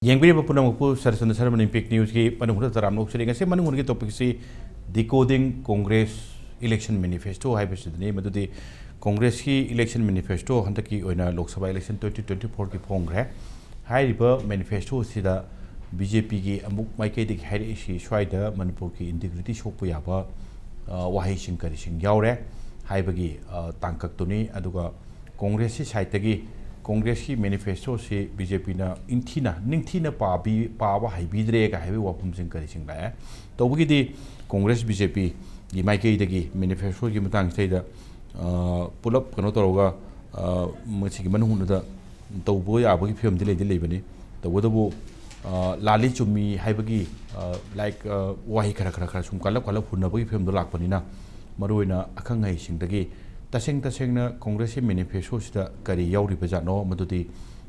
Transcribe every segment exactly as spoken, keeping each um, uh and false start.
ꯌꯦꯡꯕꯤꯔꯤꯕ ꯄꯨꯝꯅꯃꯛꯄꯨ ꯁꯔꯆꯟꯗ ꯁꯔꯃꯟ ꯏꯝꯄꯦꯛ ꯅ꯭ꯌꯨꯁꯀꯤ ꯃꯅꯨꯡ ꯍꯨꯠꯅ ꯇꯔꯥꯝꯅ ꯑꯣꯛꯆꯔꯤ꯫ ꯉꯁꯤ ꯃꯅꯨꯡ ꯍꯨꯠꯅꯒꯤ ꯇꯣꯄꯤꯛꯁꯤ Decoding Congress Election Manifesto ꯍꯥꯏꯕꯁꯤꯗꯅꯤ꯫ ꯃꯗꯨꯗꯤ ꯀꯣꯡꯒ꯭ꯔꯦꯁꯀꯤ ꯏꯂꯦꯛꯁꯟ ꯃꯦꯅꯤꯐꯦꯁꯇꯣ ꯍꯟꯗꯛꯀꯤ ꯑꯣꯏꯅ Lok Sabha election twenty twenty ꯐꯣꯔꯒꯤ ꯐꯣꯡꯈ꯭ꯔꯦ꯫ ꯍꯥꯏꯔꯤꯕ ꯃꯦꯅꯤꯐꯦꯁꯇꯣ ꯑꯁꯤꯗ ꯕꯤ ꯖꯦ ꯄꯤꯒꯤ ꯑꯃꯨꯛ ꯃꯥꯏꯀꯩꯗꯒꯤ ꯍꯥꯏꯔꯛꯏꯁꯤ ꯁ꯭ꯋꯥꯏꯗ ꯃꯅꯤꯄꯨꯔꯒꯤ ꯏꯟꯇꯤꯒ꯭ꯔꯤꯇꯤ ꯁꯣꯛꯄ ꯌꯥꯕ, ꯑ, ꯋꯥꯍꯩꯁꯤꯡ ꯀꯔꯤꯁꯤꯡ ꯌꯥꯎꯔꯦ ꯍꯥꯏꯕꯒꯤ, ꯑ, ꯇꯥꯡꯀꯛꯇꯨꯅꯤ꯫ ꯑꯗꯨꯒ ꯀꯣꯡꯒ꯭ꯔꯦꯁꯀꯤ ꯁꯥꯏꯠꯇꯒꯤ ꯀꯣꯡꯒ꯭ꯔꯦꯁꯀꯤ ꯃꯦꯅꯤꯐꯦꯁꯇꯣꯁꯤ ꯕꯤ ꯖꯦ ꯄꯤꯅ ꯏꯪꯊꯤꯅ, ꯅꯤꯡꯊꯤꯅ ꯄꯥꯕꯤ-, ꯄꯥꯕ ꯍꯩꯕꯤꯗ꯭ꯔꯦꯒ ꯍꯥꯏꯕꯒꯤ ꯋꯥꯐꯝꯁꯤꯡ ꯀꯔꯤꯁꯤꯡ ꯂꯥꯛꯑꯦ꯫ ꯇꯧꯕꯒꯤꯗꯤ ꯀꯣꯡꯒ꯭ꯔꯦꯁ ꯕꯤ ꯖꯦ ꯄꯤꯒꯤ ꯃꯥꯏꯀꯩꯗꯒꯤ ꯃꯦꯅꯤꯐꯦꯁꯇꯣꯒꯤ ꯃꯇꯥꯡꯁꯤꯗꯩꯗ, ꯑ, ꯄꯨꯂꯞ ꯀꯩꯅꯣ ꯇꯧꯔꯒ, ꯑ, ꯃꯁꯤꯒꯤ ꯃꯅꯨꯡ ꯍꯨꯠꯅꯗ ꯇꯧꯕ ꯌꯥꯕꯒꯤ ꯐꯤꯕꯝꯗꯤ ꯂꯩꯗꯤ ꯂꯩꯕꯅꯤ꯫ ꯇꯧꯕꯇꯕꯨ, ꯑ, ꯂꯥꯜꯂꯤ ꯆꯨꯝꯃꯤ ꯍꯥꯏꯕꯒꯤ, ꯑ, ꯂꯥꯏꯛ, ꯑ, ꯋꯥꯍꯩ ꯈꯔ, ꯈꯔ, ꯈꯔ ꯁꯨꯝ ꯀꯜꯂꯞ, ꯀꯜꯂꯞ ꯍꯨꯟꯅꯕꯒꯤ ꯐꯤꯕꯝꯗꯣ ꯂꯥꯛꯄꯅꯤꯅ, ꯃꯔꯨꯑꯣꯏꯅ ꯑꯈꯪ ꯑꯍꯩꯁꯤꯡꯗꯒꯤ ꯇꯁꯦꯡ ꯇꯁꯦꯡꯅ ꯀꯣꯡꯒ꯭ꯔꯦꯁꯀꯤ ꯃꯦꯅꯤꯐꯦꯁꯇꯣꯁꯤꯗ ꯀꯔꯤ ꯌꯥꯎꯔꯤꯕꯖꯥꯠꯅꯣ, ꯃꯗꯨꯗꯤ,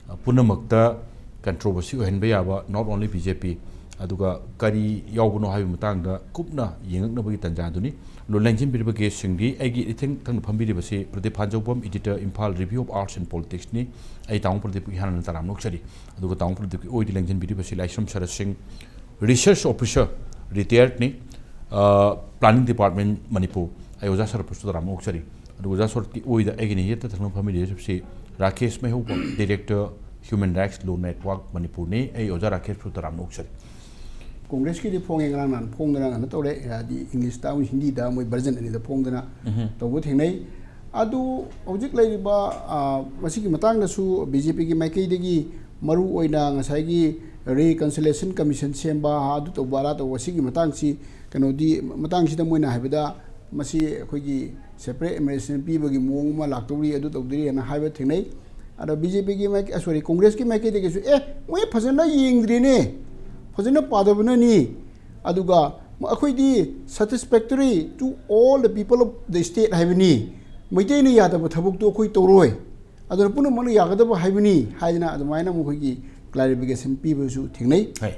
ꯑ, ꯄꯨꯝꯅꯃꯛꯇ ꯀꯟꯇ꯭ꯔꯣꯚꯔꯁꯤ ꯑꯣꯏꯍꯟꯕ ꯌꯥꯕ, not only ꯕꯤ ꯖꯦ ꯄꯤ, ꯑꯗꯨꯒ ꯀꯔꯤ ꯌꯥꯎꯕꯅꯣ ꯍꯥꯏꯕꯒꯤ ꯃꯇꯥꯡꯗ ꯀꯨꯞꯅ ꯌꯦꯡꯉꯛꯅꯕꯒꯤ ꯇꯟꯖꯥꯗꯨꯅꯤ꯫ ꯂꯣ-, ꯂꯦꯡꯁꯤꯟꯕꯤꯔꯤꯕ ꯒꯦꯁꯁꯤꯡꯗꯤ ꯑꯩꯒꯤ ꯏꯊꯪ ꯊꯪꯅ ꯐꯝꯕꯤꯔꯤꯕꯁꯤ Pradeep ꯐꯥꯟꯖꯧꯕꯝ, editor, Imphal Review of Arts and Politics ꯅꯤ꯫ ꯑꯩ ꯇꯥꯃꯣ ꯄ꯭ꯔꯗꯤꯞꯄꯨ ꯏꯍꯥꯟ ꯍꯥꯟꯅ ꯇꯔꯥꯝꯅ ꯑꯣꯛꯆꯔꯤ꯫ ꯑꯗꯨꯒ ꯇꯥꯃꯣ ꯄ꯭ꯔꯗꯤꯞꯀꯤ ꯑꯣꯏꯗ ꯂꯦꯡꯁꯤꯟꯕꯤꯔꯤꯕꯁꯤ ꯂꯥꯏꯁ꯭ꯔꯝ ꯁꯔꯠ ꯁꯤꯡ, research officer, retired ꯅꯤ, ꯑ, planning department ꯃꯅꯤꯄꯨꯔ꯫ ꯑꯩ ꯑꯣꯖꯥ ꯁꯔꯠꯄꯨꯁꯨ ꯇꯔꯥꯝꯅ ꯑꯣꯛꯆꯔꯤ꯫ ꯑꯗꯨꯒ ꯑꯣꯖꯥ ꯁꯔꯠꯀꯤ ꯑꯣꯏꯗ ꯑꯩꯒꯤ ꯅꯦꯛꯇ ꯊꯪꯅ ꯐꯝꯕꯤꯔꯤꯕꯁꯤ Rakesh ꯃꯩꯍꯧꯕꯝ, director, Human Rights Law Network ꯃꯅꯤꯄꯨꯔꯅꯤ꯫ ꯑꯩ ꯑꯣꯖꯥ ꯔꯥꯀꯦꯁꯄꯨ ꯇꯔꯥꯝꯅ ꯑꯣꯛꯆꯔꯤ꯫ ꯀꯣꯡꯒ꯭ꯔꯦꯁꯀꯤꯗꯤ ꯐꯣꯡꯉꯦ, ꯉꯔꯥꯡ ꯅꯍꯥꯟ ꯐꯣꯡꯗꯅ ꯀꯩꯅꯣ ꯇꯧꯔꯦ, ꯍꯥꯏꯗꯤ ꯏꯪꯂꯤꯁꯇ ꯑꯃꯨꯛ ꯍꯤꯟꯗꯤꯗ ꯃꯣꯏ version ꯑꯅꯤꯗ ꯐꯣꯡꯗꯅ ꯎꯝꯍꯨꯝ꯫ ꯇꯧꯕ ꯊꯦꯡꯅꯩ꯫ ꯑꯗꯨ ꯍꯧꯖꯤꯛ ꯂꯩꯔꯤꯕ, ꯑ, ꯃꯁꯤꯒꯤ ꯃꯇꯥꯡꯗꯁꯨ ꯕꯤ ꯖꯦ ꯄꯤꯒꯤ ꯃꯥꯏꯀꯩꯗꯒꯤ ꯃꯔꯨ ꯑꯣꯏꯅ ꯉꯁꯥꯏꯒꯤ Reconciliation Commission ꯁꯦꯝꯕ, ꯑꯗꯨ ꯇꯧꯕ, ꯑꯗꯥ ꯇꯧꯕ, ꯁꯤꯒꯤ ꯃꯇꯥꯡꯁꯤ ꯀꯩꯅꯣꯗꯤ, ꯃꯇꯥꯡꯁꯤꯗ ꯃꯣꯏꯅ ꯍꯥꯏꯕꯗ ꯃꯁꯤ ꯑꯩꯈꯣꯏꯒꯤ separate administration ꯄꯤꯕꯒꯤ ꯃꯑꯣꯡ ꯑꯃ ꯂꯥꯛꯇꯧꯔꯤ, ꯑꯗꯨ ꯇꯧꯗꯣꯔꯤ ꯍꯥꯏꯅ ꯍꯥꯏꯕ ꯊꯦꯡꯅꯩ꯫ ꯑꯗꯣ ꯕꯤ ꯖꯦ ꯄꯤꯒꯤ ꯃꯥꯏꯀꯩ, ꯑ, sorry, ꯀꯣꯡꯒ꯭ꯔꯦꯁꯀꯤ ꯃꯥꯏꯀꯩꯗꯒꯤꯁꯨ, "ꯑꯦ, ꯃꯣꯏ ꯐꯖꯅ ꯌꯦꯡꯗ꯭ꯔꯤꯅꯦ, ꯐꯖꯅ ꯄꯥꯗꯕꯅꯅꯤ, ꯑꯗꯨꯒ ꯑꯩꯈꯣꯏꯗꯤ satisfactory to all the people of the state ꯍꯥꯏꯕꯅꯤ, ꯃꯩꯇꯩꯅ ꯌꯥꯗꯕ ꯊꯕꯛꯇꯣ ꯑꯩꯈꯣꯏ ꯇꯧꯔꯣꯏ, ꯑꯗꯨꯅ ꯄꯨꯝꯅꯃꯛꯅ ꯌꯥꯒꯗꯕ ꯍꯥꯏꯕꯅꯤ" ꯍꯥꯏꯗꯅ ꯑꯗꯨꯃꯥꯏꯅ ꯃꯈꯣꯏꯒꯤ clarification ꯄꯤꯕꯁꯨ ꯊꯦꯡꯅꯩ꯫ ꯍꯣꯏ꯫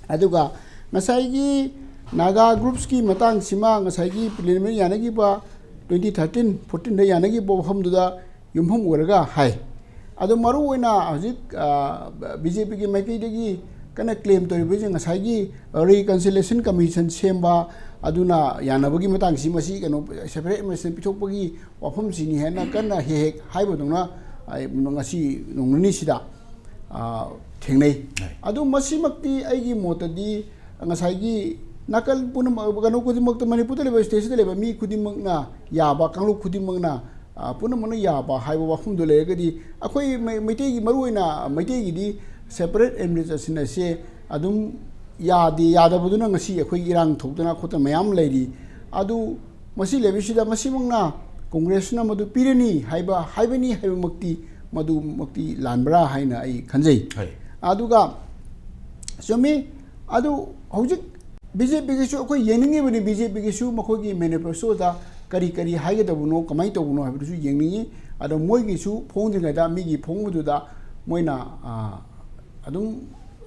ꯑꯗꯨꯒ ꯉꯁꯥꯏꯒꯤ ꯅꯥꯒꯥ groups ꯀꯤ ꯃꯇꯥꯡꯁꯤꯃ ꯉꯁꯥꯏꯒꯤ preliminary ꯌꯥꯅꯈꯤꯕ twenty thirteen fourteen ꯗ ꯌꯥꯅꯈꯤꯕ ꯋꯥꯐꯝꯗꯨꯗ ꯌꯨꯝꯐꯝ ꯑꯣꯏꯔꯒ ꯍꯥꯏ꯫ ꯑꯗꯣ ꯃꯔꯨ ꯑꯣꯏꯅ ꯍꯧꯖꯤꯛ ꯕꯤ ꯖꯦ ꯄꯤꯒꯤ ꯃꯥꯏꯀꯩꯗꯒꯤ ꯀꯟꯅ ꯀ꯭ꯂꯦꯝ ꯇꯧꯔꯤꯕꯁꯤ ꯉꯁꯥꯏꯒꯤ ꯔꯤꯀꯟꯁꯤꯂꯦꯁꯟ ꯀꯃꯤꯁꯟ ꯁꯦꯝꯕ, ꯑꯗꯨꯅ ꯌꯥꯅꯕꯒꯤ ꯃꯇꯥꯡꯁꯤ, ꯃꯁꯤ ꯀꯩꯅꯣ, ꯁꯦꯄꯔꯦꯠ ꯑꯦꯗꯃꯤꯅꯤꯁꯇ꯭ꯔꯦꯁꯟ ꯄꯤꯊꯣꯛꯄꯒꯤ ꯋꯥꯐꯝꯁꯤꯅꯤ ꯍꯥꯏꯅ ꯀꯟꯅ ꯍꯦꯛ ꯍꯦꯛ ꯍꯥꯏꯕꯗꯧꯅ, ꯑ, ꯉꯁꯤ ꯅꯣꯡ ꯅꯤꯅꯤꯁꯤꯗ, ꯑ, ꯊꯦꯡꯅꯩ꯫ ꯑꯗꯨ ꯃꯁꯤꯃꯛꯇꯤ ꯑꯩꯒꯤ ꯃꯣꯠꯇꯗꯤ ꯉꯁꯥꯏꯒꯤ ꯅꯥꯀꯜ ꯄꯨꯝꯅꯃꯛ, ꯀꯩꯅꯣ ꯈꯨꯗꯤꯡꯃꯛꯇ, ꯃꯅꯤꯄꯨꯔꯗ ꯂꯩꯕ, ꯁ꯭ꯇꯦꯠꯁꯤꯗ ꯂꯩꯕ ꯃꯤ ꯈꯨꯗꯤꯡꯃꯛꯅ ꯌꯥꯕ, ꯀꯥꯡꯂꯨꯞ ꯈꯨꯗꯤꯡꯃꯛꯅ, ꯑ, ꯄꯨꯝꯅꯃꯛꯅ ꯌꯥꯕ ꯍꯥꯏꯕ ꯋꯥꯐꯝꯗꯨ ꯂꯩꯔꯒꯗꯤ, ꯑꯩꯈꯣꯏ ꯃꯩ-, ꯃꯩꯇꯩꯒꯤ, ꯃꯔꯨꯑꯣꯏꯅ ꯃꯩꯇꯩꯒꯤꯗꯤ ꯁꯦꯄꯔꯦꯠ ꯑꯦꯗꯃꯤꯅꯤꯁꯇ꯭ꯔꯦꯁꯟ ꯑꯁꯦ ꯑꯗꯨꯝ ꯌꯥꯗꯦ, ꯌꯥꯗꯕꯗꯨꯅ ꯉꯁꯤ ꯑꯩꯈꯣꯏ ꯏꯔꯥꯡ ꯊꯣꯛꯇꯅ ꯈꯣꯠꯇꯅ ꯃꯌꯥꯝ ꯂꯩꯔꯤ꯫ ꯑꯗꯨ ꯃꯁꯤ ꯂꯩꯕꯁꯤꯗ ꯃꯁꯤꯃꯛꯅ ꯀꯣꯡꯒ꯭ꯔꯦꯁꯅ ꯃꯗꯨ ꯄꯤꯔꯅꯤ ꯍꯥꯏꯕ, ꯍꯥꯏꯕꯅꯤ ꯍꯥꯏꯕꯃꯛꯇꯤ, ꯃꯗꯨꯃꯛꯇꯤ ꯂꯥꯟꯕ꯭ꯔꯥ ꯍꯥꯏꯅ ꯑꯩ ꯈꯟꯖꯩ꯫ ꯍꯣꯏ꯫ ꯑꯗꯨꯒ ꯆꯨꯝꯃꯤ, ꯑꯗꯨ ꯍꯧꯖꯤꯛ ꯕꯤ ꯖꯦ ꯄꯤꯒꯤꯁꯨ ꯑꯩꯈꯣꯏ ꯌꯦꯡꯅꯤꯡꯉꯤꯕꯅꯤ, ꯕꯤ ꯖꯦ ꯄꯤꯒꯤꯁꯨ ꯃꯈꯣꯏꯒꯤ ꯃꯦꯅꯤꯐꯦꯁꯇꯣꯗ ꯀꯔꯤ ꯀꯔꯤ ꯍꯥꯏꯒꯗꯕꯅꯣ, ꯀꯃꯥꯏꯅ ꯇꯧꯕꯅꯣ ꯍꯥꯏꯕꯗꯨꯁꯨ ꯌꯦꯡꯅꯤꯡꯉꯤ꯫ ꯑꯗꯣ ꯃꯣꯏꯒꯤꯁꯨ ꯐꯣꯡꯗ꯭ꯔꯤꯉꯩꯗ ꯃꯤꯒꯤ ꯐꯣꯡꯕꯗꯨꯗ ꯃꯣꯏꯅ, ꯑ, ꯑꯗꯨꯝ,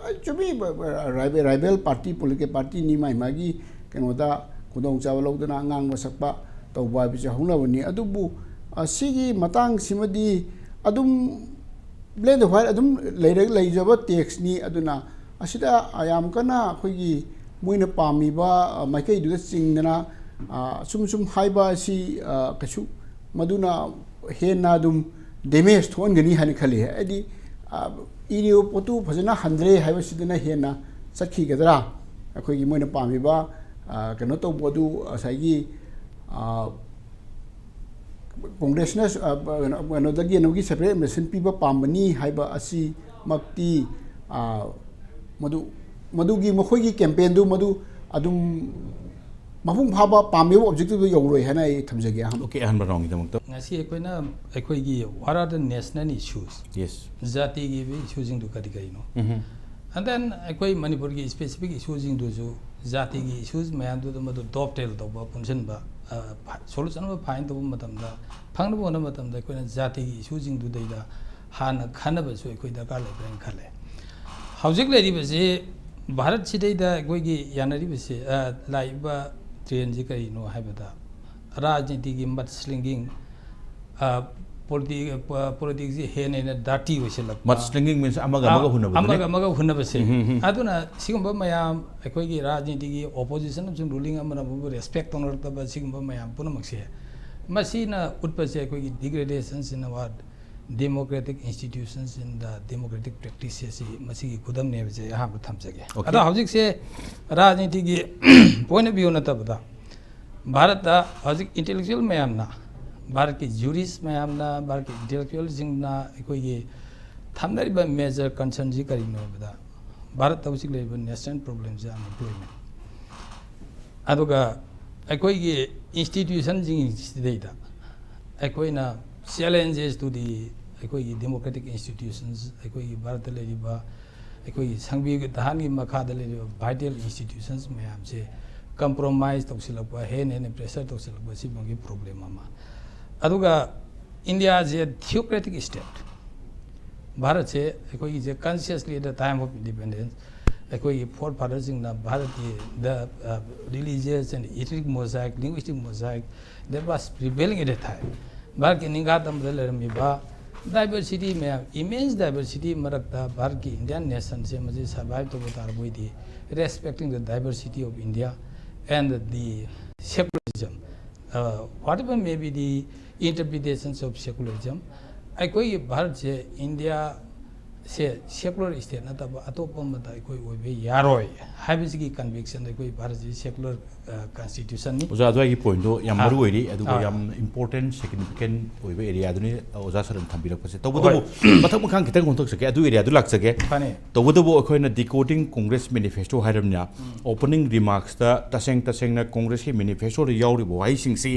ꯑ, ꯆꯨꯝꯃꯤ, ꯕ-, ꯕ-, ꯔꯥꯏꯕꯦꯜ, ꯔꯥꯏꯕꯦꯜ ꯄꯥꯔꯇꯤ, ꯄꯣꯂꯤꯇꯤꯀꯦꯜ ꯄꯥꯔꯇꯤꯅꯤ, ꯃꯥꯏ ꯃꯥꯒꯤ ꯀꯩꯅꯣꯗ ꯈꯨꯗꯣꯡꯆꯥꯕ ꯂꯧꯗꯅ ꯉꯥꯡꯕ ꯁꯛꯄ ꯇꯧꯕ ꯍꯥꯏꯕꯁꯦ ꯍꯧꯅꯕꯅꯤ꯫ ꯑꯗꯨꯕꯨ, ꯑ, ꯁꯤꯒꯤ ꯃꯇꯥꯡꯁꯤꯃꯗꯤ ꯑꯗꯨꯝ black and white ꯑꯗꯨꯝ ꯂꯩꯔ-, ꯂꯩꯖꯕ ꯇꯦꯛꯁꯅꯤ꯫ ꯑꯗꯨꯅ ꯑꯁꯤꯗ ꯌꯥꯝ ꯀꯟꯅ ꯑꯩꯈꯣꯏꯒꯤ ꯃꯣꯏꯅ ꯄꯥꯝꯃꯤꯕ, ꯑ, ꯃꯥꯏꯀꯩꯗꯨꯗ ꯆꯤꯡꯗꯅ, ꯑ, ꯁꯨꯝ ꯁꯨꯝ ꯍꯥꯏꯕ ꯑꯁꯤ, ꯑ, ꯀꯩꯁꯨ ꯃꯗꯨꯅ ꯍꯦꯟꯅ ꯑꯗꯨꯝ ꯗꯦꯃꯦꯖ ꯊꯣꯛꯍꯟꯒꯅꯤ ꯍꯥꯏꯅ ꯈꯜꯂꯤ꯫ ꯍꯥꯏꯗꯤ, ꯑ, ꯏꯔꯤꯕ ꯄꯣꯠꯇꯨ ꯐꯖꯅ ꯍꯟꯗ꯭ꯔꯦ ꯍꯥꯏꯕꯁꯤꯗꯅ ꯍꯦꯟꯅ ꯆꯠꯈꯤꯒꯗ꯭ꯔꯥ? ꯑꯩꯈꯣꯏꯒꯤ ꯃꯣꯏꯅ ꯄꯥꯝꯃꯤꯕ, ꯑ, ꯀꯩꯅꯣ ꯇꯧꯕ ꯑꯗꯨ ꯉꯁꯥꯏꯒꯤ, ꯑ, ꯀꯣꯡꯒ꯭ꯔꯦꯁꯅ, ꯑ, ꯀꯩꯅꯣ, ꯀꯩꯅꯣꯗꯒꯤ ꯀꯩꯅꯣꯒꯤ ꯁꯦꯄꯔꯦꯠ ꯑꯦꯗꯃꯤꯅꯤꯁꯇ꯭ꯔꯦꯁꯟ ꯄꯤꯕ ꯄꯥꯝꯕꯅꯤ ꯍꯥꯏꯕ ꯑꯁꯤꯃꯛꯇꯤ, ꯑ, ꯃꯗꯨ, ꯃꯗꯨꯒꯤ ꯃꯈꯣꯏꯒꯤ ꯀꯦꯝꯄꯦꯟꯗꯨ ꯃꯗꯨ ꯑꯗꯨꯝ ꯃꯄꯨꯡ ꯐꯥꯕ ꯄꯥꯝꯃꯤꯕ ꯑꯣꯕꯖꯦꯛꯇꯤꯚꯇꯨ ꯌꯧꯔꯣꯏ ꯍꯥꯏꯅ ꯑꯩ ꯊꯝꯖꯒꯦ꯫ ꯑꯍꯥꯟꯕ ꯑꯣꯀꯦ, ꯑꯍꯥꯟꯕ ꯔꯥꯎꯟꯒꯤꯗꯃꯛꯇ꯫ ꯉꯁꯤ ꯑꯩꯈꯣꯏꯅ ꯑꯩꯈꯣꯏꯒꯤ what are the national issues? Yes. ꯖꯥꯇꯤꯒꯤ ꯑꯣꯏꯕ ꯏꯁꯨꯁꯤꯡꯗꯨ ꯀꯔꯤ ꯀꯔꯤꯅꯣ? ꯎꯝꯍꯨꯝ꯫ And then ꯑꯩꯈꯣꯏ ꯃꯅꯤꯄꯨꯔꯒꯤ specific ꯏꯁꯨꯁꯤꯡꯗꯨꯁꯨ ꯖꯥꯇꯤꯒꯤ ꯏꯁꯨꯁ ꯃꯌꯥꯝꯗꯨꯗ ꯃꯗꯨ ꯗꯣꯞꯇꯦꯜ ꯇꯧꯕ, ꯄꯨꯟꯁꯤꯟꯕ, ꯑ, ꯐ-, ꯁꯣꯂꯨꯁꯟ ꯑꯃ ꯐꯥꯏꯟ ꯇꯧꯕ ꯃꯇꯝꯗ, ꯐꯪꯅꯕ ꯍꯣꯠꯅꯕ ꯃꯇꯝꯗ ꯑꯩꯈꯣꯏꯅ ꯖꯥꯇꯤꯒꯤ ꯏꯁꯨꯁꯤꯡꯗꯨꯗꯩꯗ ꯍꯥꯟꯅ ꯈꯟꯅꯕꯁꯨ ꯑꯩꯈꯣꯏ ꯗꯔꯀꯥꯔ ꯂꯩꯕ꯭ꯔꯥ ꯍꯥꯏꯅ ꯈꯜꯂꯦ꯫ ꯍꯧꯖꯤꯛ ꯂꯩꯔꯤꯕꯁꯤ ꯚꯥꯔꯠꯁꯤꯗꯩꯗ ꯑꯩꯈꯣꯏꯒꯤ ꯌꯥꯅꯔꯤꯕꯁꯤ, ꯑ, ꯂꯥꯛꯏꯕ ꯇ꯭ꯔꯦꯟꯁꯤ ꯀꯔꯤꯅꯣ ꯍꯥꯏꯕꯗ ꯔꯥꯖꯅꯤꯇꯤꯒꯤ mudslinging, ꯑ, ꯄꯣꯂꯤꯇꯤꯛꯁꯁꯤ ꯍꯦꯟꯅ ꯍꯦꯟꯅ ꯗꯥꯔꯇꯤ ꯑꯣꯏꯁꯤꯜꯂꯛꯄ, ꯃꯠꯁ꯭ꯂꯤꯡꯒꯤꯡ ꯃꯤꯟꯁ ꯑꯃꯒ ꯑꯃꯒ ꯍꯨꯟꯅꯕꯗꯨꯅꯤ꯫ ꯑꯃꯒ ꯑꯃꯒ ꯍꯨꯟꯅꯕꯁꯦ꯫ ꯎꯝ, ꯎꯝ, ꯎꯝ꯫ ꯑꯗꯨꯅ ꯁꯤꯒꯨꯝꯕ ꯃꯌꯥꯝ ꯑꯩꯈꯣꯏꯒꯤ ꯔꯥꯖꯅꯤꯇꯤꯒꯤ ꯑꯣꯄꯣꯖꯤꯁꯟ ꯑꯃꯁꯨꯡ ꯔꯨꯂꯤꯡ ꯑꯃꯅ ꯑꯃꯕꯨ ꯔꯦꯁꯄꯦꯛ ꯇꯧꯅꯔꯛꯇꯕ ꯁꯤꯒꯨꯝꯕ ꯃꯌꯥꯝ ꯄꯨꯝꯅꯃꯛꯁꯦ, ꯃꯁꯤꯅ ꯎꯠꯄꯁꯦ ꯑꯩꯈꯣꯏꯒꯤ degradation in our democratic institutions in the democratic practices ꯁꯤ ꯃꯁꯤꯒꯤ ꯈꯨꯗꯝꯅꯦꯕꯁꯦ ꯑꯍꯥꯟꯕ ꯊꯝꯖꯒꯦ꯫ Okay. ꯑꯗꯣ ꯍꯧꯖꯤꯛꯁꯦ ꯔꯥꯖꯅꯤꯇꯤꯒꯤ point of view ꯅꯠꯇꯕꯗ ꯚꯥꯔꯠꯇ ꯍꯧꯖꯤꯛ ꯏꯟꯇꯦꯂꯦꯛꯆꯨꯋꯦꯜ ꯃꯌꯥꯝꯅ, ꯚꯥꯔꯠꯀꯤ ꯖꯨꯔꯤꯁ ꯃꯌꯥꯝꯅ, ꯚꯥꯔꯠꯀꯤ ꯏꯟꯇꯦꯂꯦꯛꯆꯨꯋꯦꯜꯁꯤꯡꯅ ꯑꯩꯈꯣꯏꯒꯤ ꯊꯝꯅꯔꯤꯕ ꯃꯦꯖꯔ ꯀꯟꯁꯔꯟꯁꯤ ꯀꯔꯤꯅꯣ ꯍꯥꯏꯕꯗ, ꯚꯥꯔꯠꯇ ꯍꯧꯖꯤꯛ ꯂꯩꯔꯤꯕ ꯅꯦꯁꯅꯦꯜ ꯄ꯭ꯔꯣꯕ꯭ꯂꯦꯝꯁꯦ ꯑꯟꯑꯦꯝꯄ꯭ꯂꯣꯏꯃꯦꯟ꯫ ꯑꯗꯨꯒ ꯑꯩꯈꯣꯏꯒꯤ ꯏꯟꯁꯇꯤꯇ꯭ꯌꯨꯁꯟꯁꯤꯡꯁꯤꯗꯩꯗ ꯑꯩꯈꯣꯏꯅ challenges to the ꯑꯩꯈꯣꯏꯒꯤ democratic institutions, ꯑꯩꯈꯣꯏꯒꯤ ꯚꯥꯔꯠꯇ ꯂꯩꯔꯤꯕ ꯑꯩꯈꯣꯏꯒꯤ ꯁꯪꯕꯤꯙꯥꯟꯒꯤ ꯃꯈꯥꯗ ꯂꯩꯔꯤꯕ vital institutions ꯃꯌꯥꯝꯁꯦ compromise ꯇꯧꯁꯤꯜꯂꯛꯄ, ꯍꯦꯟꯅ ꯍꯦꯟꯅ pressure ꯇꯧꯁꯤꯜꯂꯛꯄ, ꯁꯤꯒꯨꯝꯕꯒꯤ ꯄ꯭ꯔꯣꯕ꯭ꯂꯦꯝ ꯑꯃ꯫ ꯑꯗꯨꯒ ꯏꯟꯗꯤꯌꯥꯁꯦ theocratic state, ꯚꯥꯔꯠꯁꯦ ꯑꯩꯈꯣꯏꯒꯤꯁꯦ consciously at the time of independence ꯑꯩꯈꯣꯏꯒꯤ forefatherꯁꯤꯡꯅ ꯚꯥꯔꯠꯀꯤ the religious and ethnic mosaic, linguistic mosaic that was prevailing at the time, ꯚꯥꯔꯠꯀꯤ ꯅꯤꯡꯈꯥ ꯇꯝꯕꯗ ꯂꯩꯔꯝꯃꯤꯕ diversity ꯃꯌꯥꯝ, immense diversity ꯃꯔꯛꯇ ꯚꯥꯔꯠꯀꯤ Indian nationꯁꯦ ꯃꯁꯤ survive ꯇꯧꯕ ꯇꯥꯔꯕ ꯑꯣꯏꯗꯤ, respecting the diversity of India and the secularism, uh, whatever may be the interpretations of secularism, ꯑꯩꯈꯣꯏꯒꯤ ꯚꯥꯔꯠꯁꯦ ꯏꯟꯗꯤꯌꯥꯁꯦ secular state ꯅꯠꯇꯕ ꯑꯇꯣꯞꯄ ꯑꯃꯗ ꯑꯩꯈꯣꯏ ꯑꯣꯏꯕ ꯌꯥꯔꯣꯏ ꯍꯥꯏꯕꯁꯤꯒꯤ conviction ꯑꯩꯈꯣꯏ ꯚꯥꯔꯠꯁꯤ secular constitutionꯅꯤ꯫ ꯑꯣꯖꯥ, ꯑꯗꯨꯋꯥꯏꯒꯤ pointꯗꯣ ꯌꯥꯝ ꯑꯥ꯫ ꯃꯔꯨ ꯑꯣꯏꯔꯤ, ꯑꯗꯨꯒ ꯑꯥ꯫ ꯌꯥꯝ important significant ꯑꯣꯏꯕ areaꯗꯨꯅꯤ ꯑꯣꯖꯥ ꯁꯔꯅ ꯊꯝꯕꯤꯔꯛꯄꯁꯦ꯫ ꯇꯧꯕꯇꯕꯨ ꯃꯊꯪ ꯃꯈꯥ ꯈꯤꯇꯪ ꯑꯣꯟꯊꯣꯛꯆꯒꯦ, ꯑꯗꯨ areaꯗꯨ ꯂꯥꯛꯆꯒꯦ꯫ ꯐꯅꯤ꯫ ꯇꯧꯕꯇꯕꯨ ꯑꯩꯈꯣꯏꯅ decoding Congress manifesto ꯍꯥꯏꯔꯕꯅꯤꯅ, opening remarksꯇ ꯇꯁꯦꯡ ꯇꯁꯦꯡꯅ Congressꯀꯤ manifestoꯗ ꯌꯥꯎꯔꯤꯕ ꯋꯥꯍꯩꯁꯤꯡꯁꯤ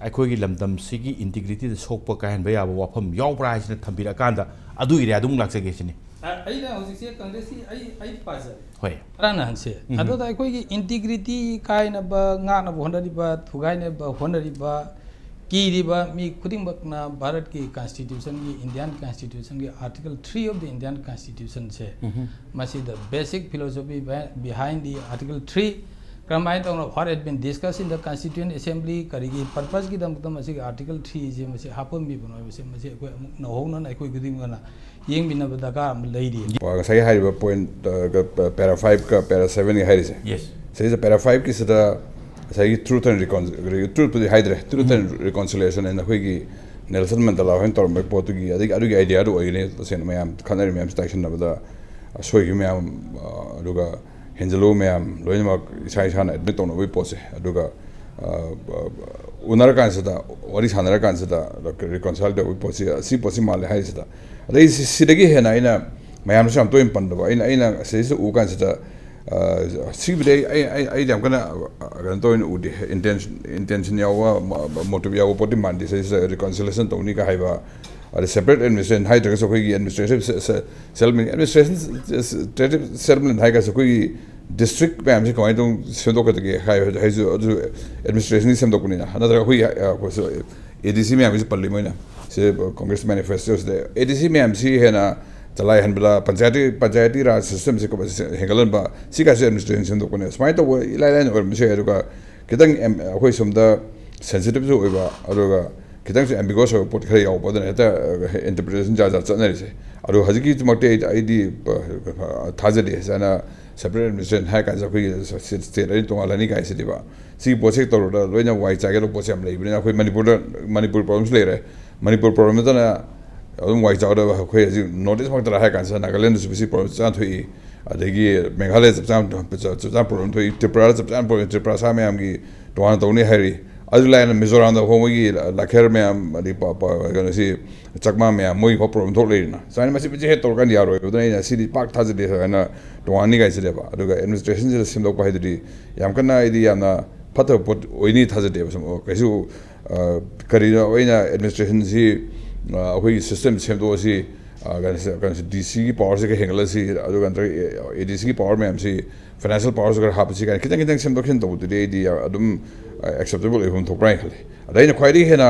ꯑꯩꯈꯣꯏꯒꯤ ꯂꯝꯗꯝꯁꯤꯒꯤ integrityꯗ ꯁꯣꯛꯄ ꯀꯥꯏꯍꯟꯕ ꯌꯥꯕ ꯋꯥꯐꯝ ꯌꯥꯎꯕ꯭ꯔꯥ ꯍꯥꯏꯁꯤꯅ ꯊꯝꯕꯤꯔꯛꯑꯀꯥꯟꯗ ꯑꯗꯨ areaꯗꯨ ꯑꯃꯨꯛ ꯂꯥꯛꯆꯒꯦ ꯁꯤꯅꯤ꯫ ꯑ-, ꯑꯩꯅ ꯍꯧꯖꯤꯛꯁꯦ Congressꯀꯤ ꯑꯩ, ꯑꯩ ꯄꯥꯖꯔꯦ꯫ ꯍꯣꯏ꯫ ꯉꯔꯥꯡ ꯅꯍꯥꯟꯁꯦ꯫ ꯎꯝ꯫ ꯑꯗꯨꯗ ꯑꯩꯈꯣꯏꯒꯤ integrity ꯀꯥꯏꯅꯕ ꯉꯥꯛꯅꯕ ꯍꯣꯠꯅꯔꯤꯕ, ꯊꯨꯒꯥꯏꯅꯕ ꯍꯣꯠꯅꯔꯤꯕ, ꯀꯤꯔꯤꯕ ꯃꯤ ꯈꯨꯗꯤꯡꯃꯛꯅ ꯚꯥꯔꯠꯀꯤ constitutionꯒꯤ, Indian constitutionꯒꯤ article three of the Indian constitutionꯁꯦ, ꯎꯝ꯫ ꯃꯁꯤꯗ basic philosophy be-, behind the article three, ꯀꯔꯝꯍꯥꯏꯅ ꯇꯧꯅ what had been discussed in the Constituent Assembly, ꯀꯔꯤꯒꯤ purpose ꯀꯤꯗꯃꯛꯇ ꯃꯁꯤꯒꯤ Article three ꯁꯦ ꯃꯁꯤ ꯍꯥꯞꯄꯝꯃꯤꯕꯅꯣ ꯍꯥꯏꯕꯁꯦ, ꯃꯁꯤ ꯑꯩꯈꯣꯏ ꯑꯃꯨꯛ ꯅꯧꯍꯧꯅꯅ ꯑꯩꯈꯣꯏ ꯈꯨꯗꯤꯡꯃꯛꯅ ꯌꯦꯡꯃꯤꯟꯅꯕ ꯗꯔꯀꯥꯔ ꯑꯃ ꯂꯩꯔꯤ꯫ ꯉꯁꯥꯏꯒꯤ ꯍꯥꯏꯔꯤꯕ point, ꯑ, ꯒ, ꯄ-, para five ꯀ para seven ꯒ ꯍꯥꯏꯔꯤꯁꯦ꯫ Yes꯫ ꯁꯤꯗꯩꯁꯤꯗ para five ꯀꯤꯁꯤꯗ ꯉꯁꯥꯏꯒꯤ Truth and Recon-, Truth ꯄꯨꯗꯤ ꯍꯥꯏꯗ꯭ꯔꯦ, Truth and Reconciliation ꯍꯥꯏꯅ ꯑꯩꯈꯣꯏꯒꯤ ꯅꯦꯜꯁꯟ ꯃꯟꯗꯦꯂꯥ ꯍꯣꯏꯅ ꯇꯧꯔꯝꯕꯒꯤ ꯄꯣꯠꯇꯨꯒꯤ, ꯑꯗꯒꯤ ꯑꯗꯨꯒꯤ idea ꯗꯨ ꯑꯣꯏꯒꯅꯤ꯫ ꯇꯁꯦꯡꯅ ꯃꯌꯥꯝ ꯈꯠꯅꯔꯤ ꯃꯌꯥꯝꯁꯤ ꯇꯥꯏꯁꯤꯟꯅꯕꯗ ꯑꯁꯣꯏꯈꯤꯕ ꯃꯌꯥꯝ, ꯑ, ꯑꯗꯨꯒ ꯍꯦꯟꯖꯜꯂꯨ ꯃꯌꯥꯝ ꯂꯣꯏꯅꯃꯛ ꯏꯁꯥ ꯏꯁꯥꯅ admit ꯇꯧꯅꯕꯒꯤ ꯄꯣꯠꯁꯦ, ꯑꯗꯨꯒ, ꯑ, ꯑ, ꯎꯅꯔꯀꯥꯟꯁꯤꯗ, ꯋꯥꯔꯤ ꯁꯥꯟꯅꯔꯀꯥꯟꯁꯤꯗ reconcile ꯇꯧꯕꯒꯤ ꯄꯣꯠꯁꯤ, ꯑꯁꯤ ꯄꯣꯠꯁꯤ ꯃꯥꯜꯂꯦ ꯍꯥꯏꯔꯤꯁꯤꯗ꯫ ꯑꯗꯩ ꯁꯤ-, ꯁꯤꯗꯒꯤ ꯍꯦꯟꯅ ꯑꯩꯅ ꯃꯌꯥꯝꯅꯁꯨ ꯌꯥꯝ ꯇꯣꯏꯅ ꯄꯟꯗꯕ, ꯑꯩꯅ, ꯑꯩꯅ ꯁꯤꯗꯩꯁꯤꯗ ꯎ ꯀꯥꯟꯁꯤꯗ, ꯑ, ꯁꯤꯕꯨꯗꯤ ꯑꯩ, ꯑꯩ, ꯑꯩ, ꯑꯩꯗꯤ ꯌꯥꯝ ꯀꯟꯅ, ꯑ, ꯀꯩꯅꯣ ꯇꯧꯅ ꯎꯗꯦ, intention, intention ꯌꯥꯎꯕ, ꯃ-, ꯃ-, motive ꯌꯥꯎꯕ ꯄꯣꯠꯇꯤ ꯃꯥꯟꯗꯦ꯫ ꯁꯤꯗꯩꯁꯤꯗ reconciliation ꯇꯧꯅꯤꯒ ꯍꯥꯏꯕ, ꯑꯗ separate administration ꯍꯥꯏꯗ꯭ꯔꯒꯁꯨ ꯑꯩꯈꯣꯏꯒꯤ administrative se-, se-, settlement, administration, administrative settlement ꯍꯥꯏꯔꯒꯁꯨ ꯑꯩꯈꯣꯏꯒꯤ district ꯃꯌꯥꯝꯁꯤ ꯀꯃꯥꯏꯅ ꯇꯧꯅ ꯁꯦꯝꯗꯣꯛꯀꯗꯒꯦ ꯍꯥꯏ-, ꯍꯥꯏꯁꯨ ꯑꯗꯨ administration ꯒꯤ ꯁꯦꯝꯗꯣꯛꯄꯅꯤꯅ꯫ ꯅꯠꯇ꯭ꯔꯒ ꯑꯩꯈꯣꯏꯒꯤ, ꯑ, ꯑꯩꯈꯣꯏꯁꯨ A D C ꯃꯌꯥꯝꯒꯤꯁꯨ ꯄꯜꯂꯤ ꯃꯣꯏꯅ꯫ ꯁꯤ Congress manifesto ꯁꯤꯗ A D C ꯃꯌꯥꯝꯁꯤ ꯍꯦꯟꯅ ꯆꯂꯥꯏꯍꯟꯕꯗ, ꯄꯟꯆꯥꯌꯇꯤ, ꯄꯟꯆꯥꯌꯇꯤ ꯔꯥꯖ system ꯁꯤ ꯀꯃꯥꯏꯅ ꯍꯦꯟꯒꯠꯍꯟꯕ, ꯁꯤ ꯀꯥꯏꯁꯦ administration ꯁꯦꯝꯗꯣꯛꯄꯅꯦ꯫ ꯁꯨꯃꯥꯏꯅ ꯇꯧꯕ ꯏꯂꯥꯏ ꯂꯥꯏꯅ ꯑꯣꯏꯔꯝꯕꯁꯨ ꯌꯥꯏ꯫ ꯑꯗꯨꯒ ꯈꯤꯇꯪ ꯑꯦꯝ-, ꯑꯩꯈꯣꯏ ꯁꯣꯝꯗ sensitive ꯁꯨ ꯑꯣꯏꯕ, ꯑꯗꯨꯒ ꯈꯤꯇꯪꯁꯨ ambiguous ꯑꯣꯏꯕ ꯄꯣꯠ ꯈꯔ ꯌꯥꯎꯕ, ꯑꯗꯨꯅ ꯍꯦꯛꯇ, ꯑ, interpretation ꯖꯥꯠ ꯖꯥꯠ ꯆꯠꯅꯔꯤꯁꯦ꯫ ꯑꯗꯣ ꯍꯧꯖꯤꯛꯀꯤꯗꯃꯛꯇꯤ ꯑꯩ, ꯑꯩꯗꯤ, ꯑ, ꯊꯥꯖꯗꯦ꯫ ꯁꯨꯃꯥꯏꯅ separate administration ꯍꯥꯏ ꯀꯥꯟꯁꯤꯗ ꯑꯩꯈꯣꯏꯒꯤ state, state ꯑꯅꯤ ꯇꯣꯉꯥꯜꯂꯅꯤ ꯀꯥꯏꯁꯤꯗꯤꯕ꯫ ꯁꯤꯒꯤ ꯄꯣꯠꯁꯦ ꯇꯧꯔꯨꯔꯒ ꯂꯣꯏꯅ ꯋꯥꯏ ꯆꯥꯏꯒꯗꯕ ꯄꯣꯠꯁꯦ ꯌꯥꯝ ꯂꯩꯕꯅꯤꯅ, ꯑꯩꯈꯣꯏ ꯃꯅꯤꯄꯨꯔꯗ, ꯃꯅꯤꯄꯨꯔ problem ꯁꯨ ꯂꯩꯔꯦ꯫ ꯃꯅꯤꯄꯨꯔ problem ꯅꯠꯇꯅ ꯑꯗꯨꯝ ꯋꯥꯏ ꯆꯥꯎꯗꯕ ꯑꯩꯈꯣꯏ ꯍꯧꯖꯤꯛ North East ꯃꯛꯇꯗ ꯍꯥꯏ ꯀꯥꯟꯁꯤꯗ ꯅꯥꯒꯥꯂꯦꯟꯗꯁꯨ ꯁꯤ problem ꯆꯞ ꯆꯥꯅ ꯊꯣꯛꯏ, ꯑꯗꯒꯤ ꯃꯦꯘꯥꯂꯌ ꯆꯞ ꯆꯥꯅ, ꯆꯞ ꯆꯥꯅ problem ꯊꯣꯛꯏ, ꯇ꯭ꯔꯤꯄꯨꯔꯥꯗ ꯆꯞ ꯆꯥꯅ problem, ꯇ꯭ꯔꯤꯄꯨꯔꯥ ꯁꯥ ꯃꯌꯥꯝꯒꯤ ꯇꯣꯉꯥꯟꯅ ꯇꯧꯅꯤ ꯍꯥꯏꯔꯤ꯫ ꯑꯗꯨ ꯂꯥꯏꯅ ꯃꯤꯖꯣꯔꯥꯝꯗ ꯍꯣꯡꯕꯒꯤ ꯂꯥꯈꯦꯔ ꯃꯌꯥꯝ, ꯑꯗꯩ ꯄ-, ꯄ-, ꯀꯩꯅꯣꯁꯤ ꯆꯛꯃꯥ ꯃꯌꯥꯝ ꯃꯣꯏꯒꯤ ꯐꯥꯎ problem ꯊꯣꯛ ꯂꯩꯔꯤꯅ꯫ ꯁꯨꯃꯥꯏꯅ ꯃꯁꯤ, ꯃꯁꯤ ꯍꯦꯛ ꯇꯧꯔꯀꯥꯟꯗ ꯌꯥꯔꯣꯏꯕ꯫ ꯑꯗꯨꯅ ꯑꯩꯅ ꯁꯤꯗꯤ ꯄꯥꯛ ꯊꯥꯖꯗꯦ ꯍꯥꯏꯅ ꯇꯣꯉꯥꯟꯅꯤ ꯀꯥꯏꯁꯤꯗꯦꯕ꯫ ꯑꯗꯨꯒ administration ꯁꯤꯗ ꯁꯦꯝꯗꯣꯛꯄ ꯍꯥꯏꯗꯨꯗꯤ ꯌꯥꯝ ꯀꯟꯅ ꯑꯩꯗꯤ ꯌꯥꯝꯅ ꯐꯠꯇꯕ ꯄꯣꯠ ꯑꯣꯏꯅꯤ ꯊꯥꯖꯗꯦꯕ꯫ ꯁꯨꯝ ꯀꯩꯁꯨ, ꯑ, ꯀꯔꯤꯅꯣ ꯑꯩꯅ administration ꯁꯤ, ꯑ, ꯑꯩꯈꯣꯏꯒꯤ system ꯁꯦꯝꯗꯣꯛꯑꯁꯤ, ꯑ, ꯀꯩꯅꯣꯁꯦ, ꯀꯩꯅꯣꯁꯦ, D C ꯒꯤ power ꯁꯦ ꯈꯔ ꯍꯦꯟꯒꯠꯂꯁꯤ, ꯑꯗꯨꯒ ꯅꯠꯇ꯭ꯔꯒ A D C ꯒꯤ power ꯃꯌꯥꯝꯁꯤ, financial power ꯁꯨ ꯈꯔ ꯍꯥꯞꯄꯁꯤ ꯀꯥꯏꯅ ꯈꯤꯇꯪ ꯈꯤꯇꯪ ꯁꯦꯝꯗꯣꯛ ꯁꯦꯝꯖꯤꯟ ꯇꯧꯕꯗꯨꯗꯤ ꯑꯩꯗꯤ ꯑꯗꯨꯝ, ꯑ, acceptable ꯑꯣꯏꯐꯝ ꯊꯣꯛꯄ꯭ꯔꯥ ꯍꯥꯏꯅ ꯈꯜꯂꯤ꯫ ꯑꯗ ꯑꯩꯅ ꯈ꯭ꯋꯥꯏꯗꯒꯤ ꯍꯦꯟꯅ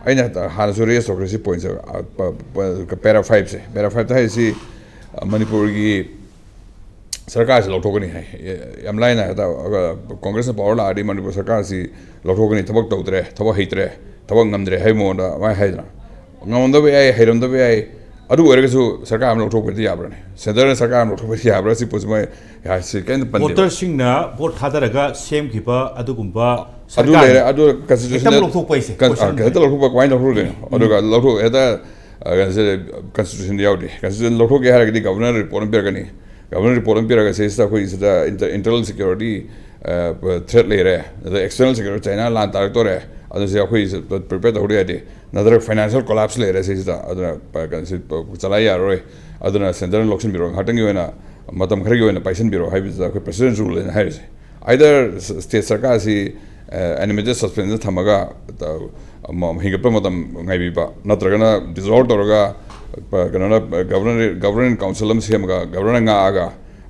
ꯑꯩꯅ ꯍꯥꯟꯅꯁꯨ raise ꯇꯧꯈ꯭ꯔꯦ ꯁꯤ point ꯁꯦ, ꯑ, ꯄ-, ꯄ-, para five ꯁꯦ, para five ꯇ ꯍꯥꯏꯔꯤꯁꯤ, ꯑ, ꯃꯅꯤꯄꯨꯔꯒꯤ ꯁꯔꯀꯥꯔꯁꯤ ꯂꯧꯊꯣꯛꯀꯅꯤ ꯍꯥꯏ꯫ ꯌꯥꯝ ꯂꯥꯏꯅ ꯍꯦꯛꯇ, ꯑ, ꯀꯣꯡꯒ꯭ꯔꯦꯁꯅ ꯄꯋꯥꯔ ꯂꯥꯛꯑꯗꯤ ꯃꯅꯤꯄꯨꯔ ꯁꯔꯀꯥꯔꯁꯤ ꯂꯧꯊꯣꯛꯀꯅꯤ, ꯊꯕꯛ ꯇꯧꯗ꯭ꯔꯦ, ꯊꯕꯛ ꯍꯩꯇ꯭ꯔꯦ, ꯊꯕꯛ ꯉꯝꯗ꯭ꯔꯦ ꯍꯥꯏꯕ ꯃꯑꯣꯡꯗ ꯑꯗꯨꯃꯥꯏꯅ ꯍꯥꯏꯗꯅ꯫ ꯉꯝꯃꯝꯗꯕ ꯌꯥꯏ, ꯍꯩꯔꯝꯗꯕ ꯌꯥꯏ, ꯑꯗꯨ ꯑꯣꯏꯔꯒꯁꯨ ꯁꯔꯀꯥꯔ ꯑꯃ ꯂꯧꯊꯣꯛꯄꯗꯤ ꯌꯥꯕ꯭ꯔꯅꯦ? ꯁꯦꯟꯇꯔꯅ ꯁꯔꯀꯥꯔ ꯑꯃ ꯂꯧꯊꯣꯛꯄꯗꯤ ꯌꯥꯕ꯭ꯔꯥ? ꯁꯤ ꯄꯣꯠꯁꯤ ꯃꯣꯏ, ꯌꯥ, ꯁꯤ ꯀꯩꯝꯇ ꯄꯟꯗꯦꯕ꯫ ꯚꯣꯇꯔꯁꯤꯡꯅ ꯚꯣꯠ ꯊꯥꯗꯔꯒ ꯁꯦꯝꯈꯤꯕ ꯑꯗꯨꯒꯨꯝꯕ ꯑꯗꯨ ꯁꯔꯀꯥꯔꯅ ꯂꯩꯔꯦ, ꯑꯗꯨ ꯍꯦꯛꯇ ꯀꯟꯁꯇꯤꯇ꯭ꯌꯨꯁꯟꯗ ꯂꯧꯊꯣꯛꯄ ꯍꯥꯏꯁꯦ ꯀꯟ-, ꯑ, question ꯍꯦꯛꯇ ꯂꯧꯊꯣꯛꯄ ꯀꯃꯥꯏꯅ ꯂꯧꯊꯣꯛꯇꯣꯏꯅꯣ? ꯎꯝ꯫ ꯑꯗꯨꯒ ꯂꯧꯊꯣꯛ-, ꯍꯦꯛꯇ, ꯑ, ꯀꯩꯅꯣꯁꯦ, ꯀꯟꯁꯇꯤꯇ꯭ꯌꯨꯁꯟꯗ ꯌꯥꯎꯗꯦ꯫ ꯀꯟꯁꯇꯤꯇ꯭ꯌꯨꯁꯟ ꯂꯧꯊꯣꯛꯀꯦ ꯍꯥꯏꯔꯒꯗꯤ ꯒꯕꯔꯅꯔ ꯔꯤꯄꯣꯔꯠ ꯑꯃ ꯄꯤꯔꯛꯀꯅꯤ꯫ ꯒꯕꯔꯅꯔ ꯔꯤꯄꯣꯔꯠ ꯑꯃ ꯄꯤꯔꯒ ꯁꯤꯁꯤꯗ ꯑꯩꯈꯣꯏ ꯁꯤꯗ inter-, internal security, ꯑ, threat ꯂꯩꯔꯦ, ꯑꯗ external security ꯆꯥꯏꯅꯥ ꯂꯥꯟ ꯇꯥꯔꯛꯇꯣꯔꯦ, ꯑꯗꯨꯁꯦ ꯑꯩꯈꯣꯏ ꯁꯤꯗ prepare ꯇꯧꯍꯧꯗ ꯌꯥꯗꯦ, ꯅꯠꯇ꯭ꯔꯒ financial collapse ꯂꯩꯔꯦ ꯁꯤꯁꯤꯗ, ꯑꯗꯨꯅ ꯄ-, ꯀꯩꯅꯣꯁꯤ ꯄ-, ꯆꯂꯥꯏ ꯌꯥꯔꯔꯣꯏ, ꯑꯗꯨꯅ ꯁꯦꯟꯇꯔꯅ ꯂꯧꯁꯤꯟꯕꯤꯔꯣ, ꯉꯥꯏꯍꯥꯛꯇꯪꯒꯤ ꯑꯣꯏꯅ, ꯃꯇꯝ ꯈꯔꯒꯤ ꯑꯣꯏꯅ ꯄꯥꯏꯁꯤꯟꯕꯤꯔꯣ ꯍꯥꯏꯕꯁꯤꯗ ꯑꯩꯈꯣꯏ president's rule ꯍꯥꯏꯅ ꯍꯥꯏꯔꯤꯁꯦ꯫ Either ꯁ-, state ꯁꯔꯀꯥꯔꯁꯤ, ꯑ, animated suspension ꯊꯝꯃꯒ, ꯑ, ꯑꯃ ꯍꯤꯡꯒꯠꯄ ꯃꯇꯝ ꯉꯥꯏꯕꯤꯕ, ꯅꯠꯇ꯭ꯔꯒꯅ dissolve ꯇꯧꯔꯒ, ꯑ, ꯀꯩꯅꯣꯅ, ꯑ, governor, governor in council ꯑꯃ ꯁꯦꯝꯃꯒ, ꯒꯕꯔꯅꯔ ꯉꯥꯛꯑꯒ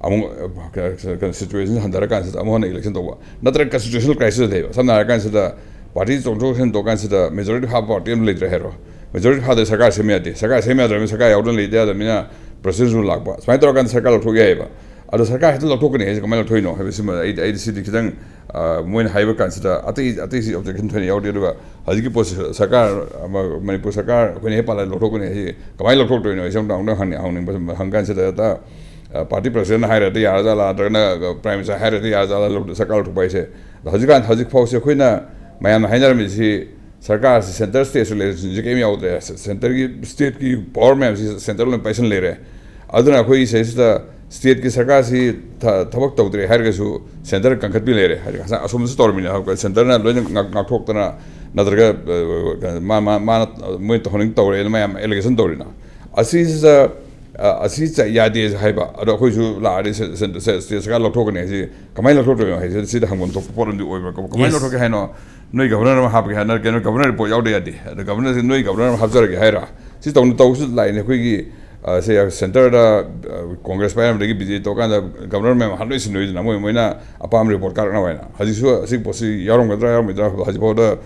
ꯑꯃꯨꯛ, ꯑ, ꯀ-, ꯀ-, situation ꯍꯟꯊꯔꯀꯥꯟꯁꯤꯗ ꯑꯃꯨꯛ ꯍꯟꯅ election ꯇꯧꯕ, ꯅꯠꯇ꯭ꯔꯒ constitutional crisis ꯂꯩꯕ꯫ ꯁꯝꯅ ꯍꯥꯏꯔꯀꯥꯟꯁꯤꯗ party ꯆꯣꯡꯊꯣꯛ ꯆꯣꯡꯁꯤꯟ ꯇꯧꯀꯥꯟꯁꯤꯗ majority ꯐꯥꯕ party ꯑꯃ ꯂꯩꯇ꯭ꯔꯦ ꯍꯥꯏꯔꯣ, majority ꯐꯥꯗ꯭ꯔꯦ, ꯁꯔꯀꯥꯔ ꯁꯦꯝ ꯌꯥꯗꯦ, ꯁꯔꯀꯥꯔ ꯁꯦꯝ ꯌꯥꯗ꯭ꯔꯕꯅꯤꯅ, ꯁꯔꯀꯥꯔ ꯌꯥꯎꯗꯅ ꯂꯩꯇ ꯌꯥꯗꯕꯅꯤꯅ president's rule ꯂꯥꯛꯄ, ꯁꯨꯃꯥꯏꯅ ꯇꯧꯔꯀꯥꯟꯗ ꯁꯔꯀꯥꯔ ꯂꯧꯊꯣꯛ ꯌꯥꯏꯑꯕ꯫ ꯑꯗꯣ ꯁꯔꯀꯥꯔ ꯍꯦꯛꯇ ꯂꯧꯊꯣꯛꯀꯅꯤ ꯍꯥꯏꯁꯦ ꯀꯃꯥꯏꯅ ꯂꯧꯊꯣꯛꯏꯅꯣ ꯍꯥꯏꯕꯁꯤꯃ ꯑꯩ, ꯑꯩꯗꯤ ꯁꯤꯗꯤ ꯈꯤꯇꯪ, ꯑ, ꯃꯣꯏꯅ ꯍꯥꯏꯕ ꯀꯥꯟꯁꯤꯗ ꯑꯇꯩ, ꯑꯇꯩꯁꯤ objection ꯊꯣꯏꯅ ꯌꯥꯎꯗꯦ꯫ ꯑꯗꯨꯒ ꯍꯧꯖꯤꯛꯀꯤ ꯄꯣꯠꯁꯤ ꯁꯔꯀꯥꯔ ꯑꯃ, ꯃꯅꯤꯄꯨꯔ ꯁꯔꯀꯥꯔ ꯑꯩꯈꯣꯏꯅ ꯍꯦꯛ ꯄꯥꯜꯂꯒ ꯂꯧꯊꯣꯛꯀꯅꯤ ꯍꯥꯏꯁꯤ ꯀꯃꯥꯏꯅ ꯂꯧꯊꯣꯛꯇꯣꯏꯅꯣ? ꯑꯩꯁꯦ ꯑꯃꯨꯛꯇꯪ, ꯑꯃꯨꯛꯇꯪ ꯍꯪꯅꯤꯡ-, ꯍꯪꯅꯤꯡꯕ, ꯍꯪ ꯀꯥꯟꯁꯤꯗ ꯍꯦꯛꯇ, ꯑ, party presidentꯅ ꯍꯥꯏꯔꯗꯤ ꯌꯥꯔꯖꯥꯠꯂꯥ, ꯅꯠꯇ꯭ꯔꯒꯅ prime minister ꯍꯥꯏꯔꯗꯤ ꯌꯥꯔꯖꯥꯠꯂꯥ, ꯂꯧ-, ꯁꯔꯀꯥꯔ ꯂꯧꯊꯣꯛꯄ ꯍꯥꯏꯁꯦ? ꯑꯗꯣ ꯍꯧꯖꯤꯛꯀꯥꯟ, ꯍꯧꯖꯤꯛ ꯐꯥꯎꯁꯦ ꯑꯩꯈꯣꯏꯅ ꯃꯌꯥꯝꯅ ꯍꯥꯏꯅꯔꯝꯃꯤꯁꯤ ꯁꯔꯀꯥꯔꯁꯤ centre state relationꯁꯤ ꯀꯔꯤꯝ ꯌꯥꯎꯗ꯭ꯔꯦ, ꯁ-, centreꯀꯤ stateꯀꯤ power ꯃꯌꯥꯝꯁꯤ centre ꯂꯣꯏ ꯄꯥꯏꯁꯤꯟ ꯂꯩꯔꯦ꯫ ꯑꯗꯨꯅ ꯑꯩꯈꯣꯏ ꯁꯤꯗꯩꯁꯤꯗ stateꯀꯤ ꯁꯔꯀꯥꯔꯁꯤ ꯊ-, ꯊꯕꯛ ꯇꯧꯗ꯭ꯔꯦ ꯍꯥꯏꯔꯒꯁꯨ centre ꯀꯟꯈꯠꯄꯤ ꯂꯩꯔꯦ꯫ ꯍꯥꯏꯗꯤ ꯉꯁꯥꯏ ꯑꯁꯣꯝꯗꯁꯨ ꯇꯧꯔꯝꯃꯤꯅꯦ, ꯍꯧꯖꯤꯛ centreꯅ ꯂꯣꯏꯅ ꯉꯥꯛ-, ꯉꯥꯛꯊꯣꯛꯇꯅ, ꯅꯠꯇ꯭ꯔꯒ, ꯑ, ꯃꯥ-, ꯃꯥ-, ꯃꯥꯅ ꯃꯣꯏ ꯇꯧꯍꯟꯅꯤꯡ ꯇꯧꯔꯦꯅ ꯃꯌꯥꯝ allegation ꯇꯧꯔꯤꯅ꯫ ꯑꯁꯤꯁꯤꯗ, ꯑ, ꯑꯁꯤ ꯆ-, ꯌꯥꯗꯦ ꯍꯥꯏꯕ, ꯑꯗꯣ ꯑꯩꯈꯣꯏꯁꯨ ꯂꯥꯛꯑꯗꯤ ꯁ-, ꯁ-, ꯁ-, state ꯁꯔꯀꯥꯔ ꯂꯧꯊꯣꯛꯀꯅꯤ ꯍꯥꯏꯁꯤ ꯀꯃꯥꯏꯅ ꯂꯧꯊꯣꯛꯇꯣꯏꯅꯣ ꯍꯥꯏꯁꯤ ꯁꯤꯗ ꯍꯪꯐꯝ ꯊꯣꯛꯄ ꯄꯣꯠ ꯑꯃꯗꯤ ꯑꯣꯏꯕ꯫ ꯀꯃꯥꯏꯅ Yes. ꯂꯧꯊꯣꯛꯀꯦ ꯍꯥꯏꯅꯣ? ꯅꯣꯏ ꯒꯕꯔꯅꯔ ꯑꯃ ꯍꯥꯞꯀꯦ ꯍꯥꯏꯅ, ꯀꯩꯅꯣ, ꯒꯕꯔꯅꯔ ꯔꯤꯄꯣꯔꯠ ꯌꯥꯎꯗ ꯌꯥꯗꯦ, ꯑꯗ ꯒꯕꯔꯅꯔꯁꯤ ꯅꯣꯏ ꯒꯕꯔꯅꯔ ꯑꯃ ꯍꯥꯞꯆꯔꯒꯦ ꯍꯥꯏꯔ? ꯁꯤ ꯇꯧꯅ ꯇꯧꯁꯨ ꯂꯥꯛꯏꯅꯦ ꯑꯩꯈꯣꯏꯒꯤ, ꯑ, ꯁꯦ, ꯁꯦꯟꯇꯔꯗ, ꯑ, ꯀꯣꯡꯒ꯭ꯔꯦꯁ ꯄꯥꯏꯔꯝꯕꯗꯒꯤ ꯕꯤ ꯖꯦ ꯄꯤ ꯇꯧꯔꯀꯥꯟꯗ ꯒꯕꯔꯅꯔ ꯃꯌꯥꯝ ꯍꯥꯠ ꯂꯣꯏ ꯁꯤꯟꯅꯣꯏꯗꯅ, ꯃꯣꯏ, ꯃꯣꯏꯅ ꯑꯄꯥꯝꯕ ꯔꯤꯄꯣꯔꯠ ꯀꯥꯔꯛꯅꯕ ꯍꯥꯏꯅ꯫ ꯍꯧꯖꯤꯛꯁꯨ ꯑꯁꯤꯒꯤ ꯄꯣꯠꯁꯤ ꯌꯥꯎꯔꯝꯒꯗ꯭ꯔꯥ ꯌꯥꯎꯔꯝꯃꯣꯏꯗ꯭ꯔꯥ ꯍꯧꯖꯤꯛꯐꯥꯎꯗ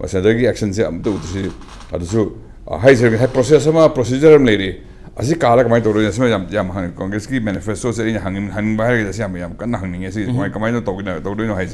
ꯁꯦꯟꯇꯔꯒꯤ ꯑꯦꯛꯁꯟꯁꯦ ꯑꯝꯇ ꯎꯗ꯭ꯔꯤꯁꯤ꯫ ꯑꯗꯨꯁꯨ, ꯑ, ꯍꯥꯏꯁꯦ ꯉꯁꯥꯏ ꯄ꯭ꯔꯣꯁꯦꯁ ꯑꯃ, ꯄ꯭ꯔꯣꯁꯤꯖꯔ ꯑꯃ ꯂꯩꯔꯤ꯫ ꯑꯁꯤ ꯀꯥꯜꯂ ꯀꯃꯥꯏꯅ ꯇꯧꯗꯣꯏꯅꯣ? ꯁꯤꯃ ꯌꯥꯝ ꯌꯥꯝ ꯍꯪꯉꯦ꯫ ꯀꯣꯡꯒ꯭ꯔꯦꯁꯀꯤ ꯃꯦꯅꯤꯐꯦꯁꯇꯣꯁꯦ ꯑꯩꯅ ꯍꯪꯅꯤꯡ- ꯍꯪꯅꯤꯡꯕ ꯍꯥꯏꯔꯒꯗꯤ ꯑꯁꯤ ꯌꯥꯝ ꯌꯥꯝ ꯀꯟꯅ ꯍꯪꯅꯤꯡꯉꯦ꯫ ꯁꯤ ꯀꯃꯥꯏ- ꯀꯃꯥꯏꯅ ꯇꯧꯒꯅ- ꯇꯧꯗꯣꯏꯅꯣ ꯍꯥꯏꯁꯦ?